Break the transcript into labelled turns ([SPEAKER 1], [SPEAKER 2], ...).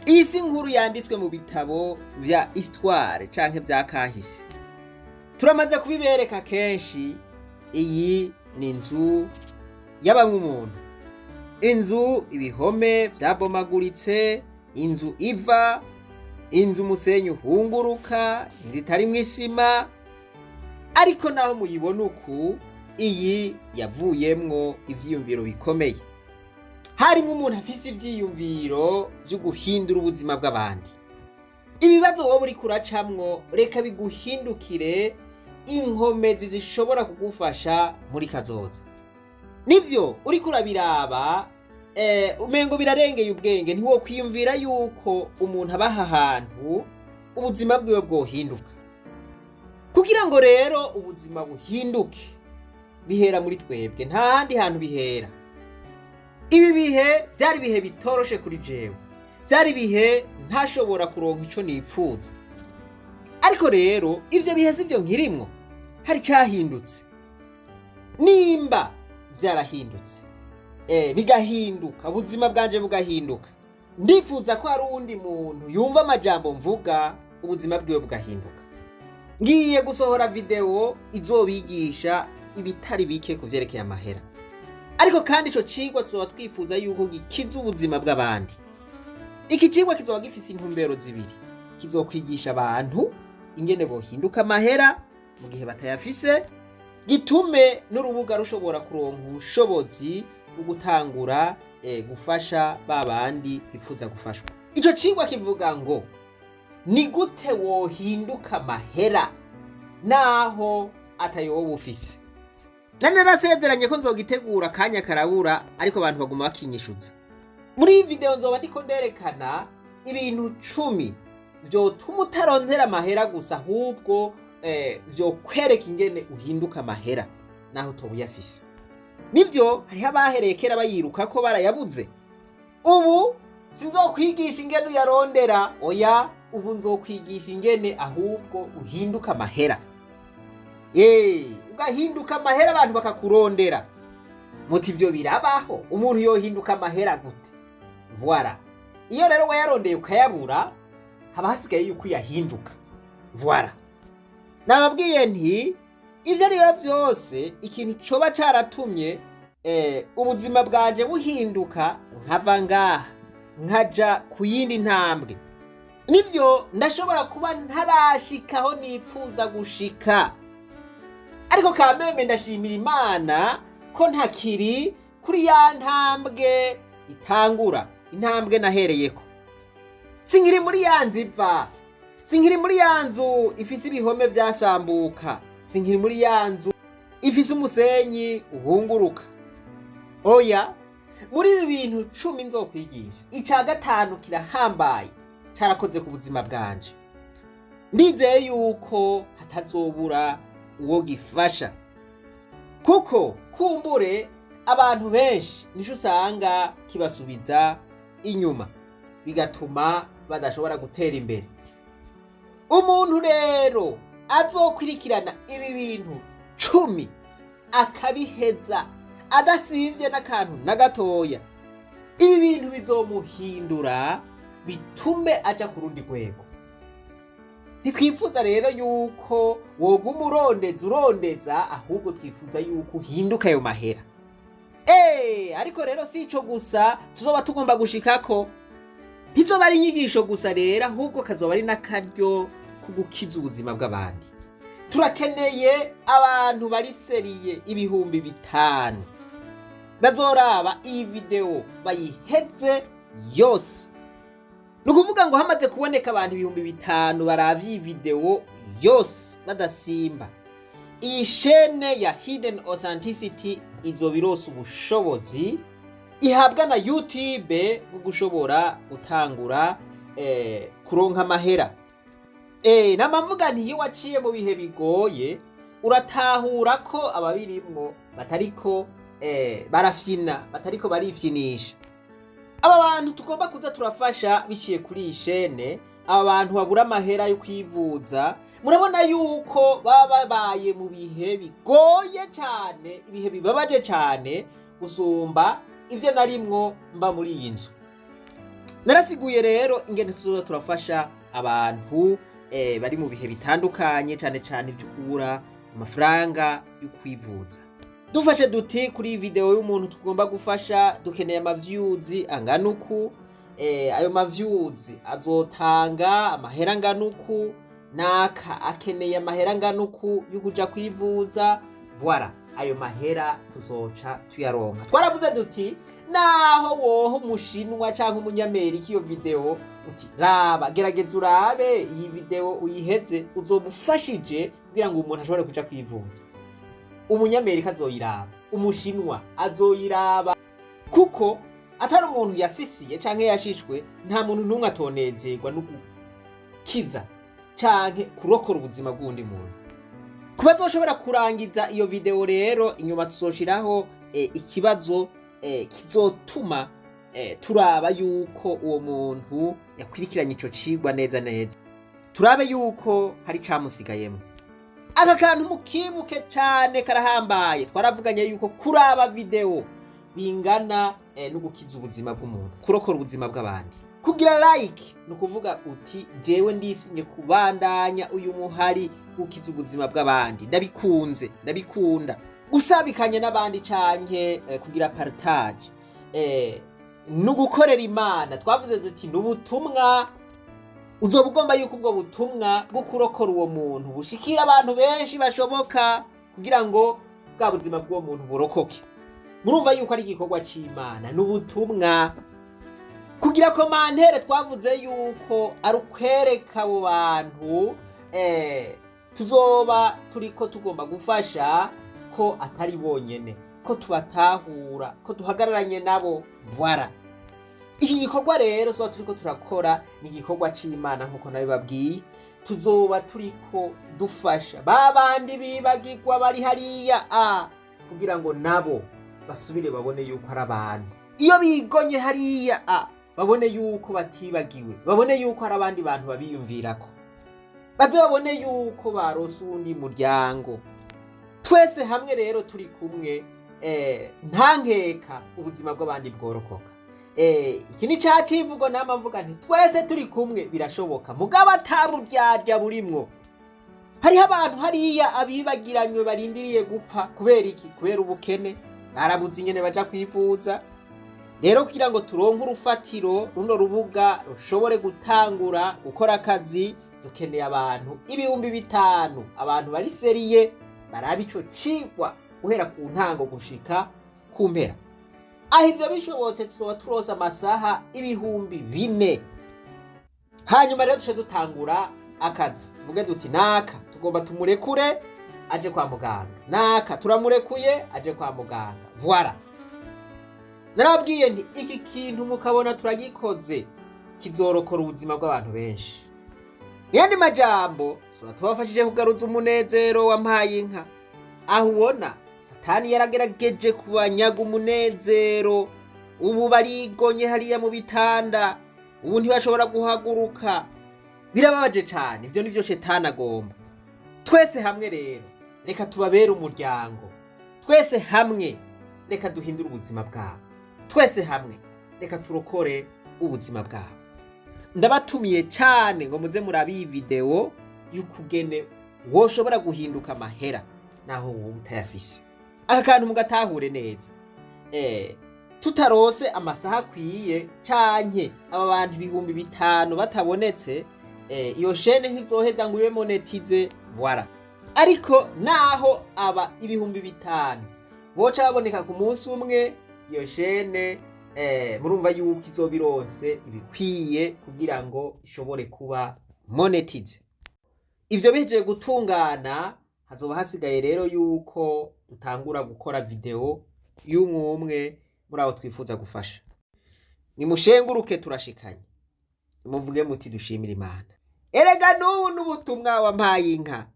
[SPEAKER 1] Iyi si nkuru yanditswe mu bitabo vya histoire canke vya kahise. Turamaze kubibereka kenshi. Iyi ni inzu y'abamwe umuntu, inzu ibihome vyabomaguritse, inzu iva, inzu umusenyi uhunguruka, inzu itarimwo isima. Ariko naho muyibona uku, iyi yavuyemwo ivyiyumviro bikomeye. Harimwo umuntu afise ivyiyumviro vyo guhindura ubuzima bw'abandi. Ibibazo wowe uriko uracamwo, reka biguhindukire inkomezi zishobora kugufasha muri kazoza. Nivyo uriko urabiraba, umengo birarengeye ubwenge, ntiwokwiyumvira yuko umuntu aba aha hantu ubuzima bwiwe bwohinduka. Kugira ngo rero ubuzima buhinduke, bihera muri twebwe, nta handi hantu bihera. Ibi bihe byari ibihe bitoroshe kuri jewe, byari ibihe ntashobora kuronka ico nipfuza. Ariko rero ivyo bihe sivyo nkirimwo, hari icyahindutse. Nimba vyarahindutse, bigahinduka, ubuzima bwanje bugahinduka, ndifuza ko hari uwundi muntu yumva amajambo mvuga, ubuzima bwiwe bugahinduka. Ngiye gusohora video izobigisha ibitari bike ku vyerekeye amahera, ariko kandi ico cigwa tuzoba twifuza yuko gikiza ubuzima bw'abandi. Iki cigwa kizoba gifise intumbero zibiri: kizokwigisha abantu ingene bohinduka amahera mu gihe batayafise, gitume n'urubuga rushobora kuronka ubushobozi bwo gutangura gufasha ba bandi bifuza gufashwa. Ico cigwa kivuga ngo: ni gute wohinduka amahera naho atayowoba ufise? Nari narasezeranye ko nzogitegura, akanya karabura, ariko abantu baguma bakinyishuza. Muri iyi video nzoba ndiko nderekana ibintu 10 vyotuma utarontera amahera gusa, ahubwo vyokwereka ingene uhinduka amahera naho utoba uyafise. Nivyo, hariho abahereye kera bayiruka ko barayabuze. Ubu sinzokwigisha ingene uyarondera, oya, ubu nzokwigisha ingene ahubwo uhinduka amahera, ugahinduka amahera, abantu bakakurondera. Muti: ivyo birabaho? Umuntu yohinduka amahera gute? Voilà. Iyo rero wayarondeye ukayabura, haba hasigaye yuko uyahinduka. Voilà. Nababwiye nti ivyo ari byo vyose, ikintu coba caratumye ubuzima bwanje buhinduka, nkava ngaha nkaja ku yindi ntambwe. Nivyo, ndashobora kuba ntarashikaho nipfuza gushika, ariko kameme ndashimira Imana ko ntakiri kuri ya ntambwe itangura, intambwe nahereyeko. Sinkiri muri ya nzu iva, sinkiri muri ya nzu ifise ibihome vyasambuka, sinkiri muri ya nzu ifise umusenyi uhunguruka, oya. Muri ibi bintu 10 nzokwigisha, ica gatanu kirahambaye, carakoze ku buzima bwanje. Ndizeye yuko hatazobura uwo gifasha, kuko kumbure abantu benshi nico usanga kibasubiza inyuma, bigatuma badashobora gutera imbere. Umuntu rero azokwirikirana ibi bintu 10 akabiheza adasimvye n'akantu na gatoya, ibi bintu bizomuhindura, bitume aja ku rundi rwego. Ntitwifuza rero yuko woguma urondeza urondeza, ahubwo twifuza yuko uhinduka ayo mahera. Ariko rero si ico gusa tuzoba tugomba gushikako. Ntizoba ari inyigisho gusa rero, ahubwo kazoba ari n'akaryo ko gukiza ubuzima bw'abandi. Turakeneye abantu bari sérieux 5000 bazoraba iyi video bayiheze yose. Ni ukuvuga ngo hamaze kuboneka abantu 5000 baravye iyi video yose badasimba, iyi chaîne ya Hidden Authenticity izoba ironse ubushobozi ihabwa na YouTube bwo gushobora gutangura kuronka amahera. Nama mvuga nti iyo waciye mu bihe bigoye, uratahura ko ababirimwo batariko barafyina, batariko barifyinisha. Aba bantu tugomba kuza turafasha biciye kuri iyi chaîne, aba bantu babura amahera yo kwivuza, murabona yuko baba babaye mu bihe bigoye cyane, ibihe bibabaje cyane gusumba ibyo narimwo mba muri iyi nzu. Narasiguye rero ingene tuzoza turafasha abantu bari mu bihe bitandukanye, cane cane ibyo kubura amafaranga yo kwivuza. Dufashe duti kuri iyi video y'umuntu tugomba gufasha dukeneye ama views angana uku, ayo ma views azotanga amahera angana uku, naka akeneye amahera angana uku yo kuja kwivuza. Voilà, ayo mahera tuzoca tuyaronka. Twaravuze duti naho woha umushinwa canke umunyamerika iyo video, uti raba, gerageza urabe iyi video uyiheze, uzoba ufashije kugira ngo umuntu ashobore kuja kwivuza. Umunyamerika azoyiraba, umushinwa azoyiraba, kuko atari umuntu yasisiye canke yashishwe. Nta muntu n'umwe atonezerwa no gukiza canke kurokora ubuzima bw'undi muntu. Kuba azoshobora kurangiza iyo video rero, inyuma tuzoshiraho ikibazo kizotuma turaba yuko uwo muntu yakwirikiranye ico cigwa neza neza, turabe yuko hari camusigayemo. Aka kantu mukibuke cane, karahambaye. Twaravuganye yuko kuraba video bingana no gukiza ubuzima bw'umuntu, kurokora ubuzima bw'abandi. Kugira like ni ukuvuga uti jewe ndisinye kubandanya uyu muhari gukiza ubuzima bw'abandi, ndabikunze, ndabikunda. Gusabikanya n'abandi canke kugira partage ni ugukorera Imana. Twavuze duti ni ubutumwa, uzoba ugomba yuko ubwo butumwa bwo kurokora uwo muntu bushikira abantu benshi bashoboka, kugira ngo bwa buzima bw'uwo muntu burokoke. Murumva yuko ari igikorwa c'Imana, ni ubutumwa. Kugira commentaire, twavuze yuko ari ukwereka abo bantu tuzoba turiko tugomba gufasha ko atari bonyene, ko tubatahura, ko duhagararanye nabo. Voilà, iki gikorwa rero tuzoba turiko turakora ni igikorwa c'Imana. Nk'uko nabibabwiye, tuzoba turiko dufasha ba bandi bibagirwa bari hariya a kugira ngo nabo basubire babone yuko ari abantu. Iyo bigonye hariya a babone yuko batibagiwe, babone yuko hari abandi bantu babiyumvirako, baze babone yuko barose uwundi muryango. Twese hamwe rero turi kumwe, nta nkeka ubuzima bw'abandi bworokoka. Iki ni ca civugo nama mvuga nti twese turi kumwe birashoboka, mugabo ataburyarya burimwo. Hariho abantu hariya abibagiranywe barindiriye gupfa. Kubera iki? Kubera ubukene, barabuze ingene baja kwivuza. Rero kugira ngo turonke urufatiro, runo rubuga rushobore gutangura gukora akazi, dukeneye abantu 5000, abantu bari sérieux, baraba ico cigwa guhera ku ntango gushika ku mpera. Aho ivyo bishobotse, tuzoba turonse amasaha 4000. Hanyuma rero duce dutangura akazi, tuvuge duti naka tugomba tumurekure aje kwa muganga, naka turamurekuye aje kwa muganga. Voilà, narabwiye nti iki kintu mukabona turagikoze kizorokora ubuzima bw'abantu benshi. Yandi majambo, tuba tubafashije kugaruza umunezero wampaye inka. Aho ubona Satani yaragerageje kubanyaga umunezero, ubu barigonye hariya mu bitanda, ubu ntibashobora guhaguruka. Birababaje cane. Ivyo nivyo Shetani agomba. Twese hamwe rero reka tubabere umuryango, twese hamwe reka duhindure ubuzima bwabo, twese hamwe reka turokore ubuzima bwabo. Ndabatumiye cyane ngo muze murabe iyi video y'ukugene woshobora guhinduka amahera naho wowe utayafise. Aka kantu mugatahure neza. Tutarose amasaha akwiye canke aba bantu 5000 batabonetse, iyo chaîne ntizoheza ngo ibe monétisée. Voilà, ariko naho aba 5000 boca baboneka ku munsi umwe, iyo chaîne murumva yuko izoba ironse ibikwiye kugira ngo ishobore kuba monétisée. Ivyo bihejeje gutungana, hazoba hasigaye rero yuko dutangura gukora video y'umwe umwe muri abo twifuza gufasha. Nimushenguruke, turashikanye. Nimuvuge muti dushimire Imana. Erega n'ubu n'ubutumwa wampaye inka.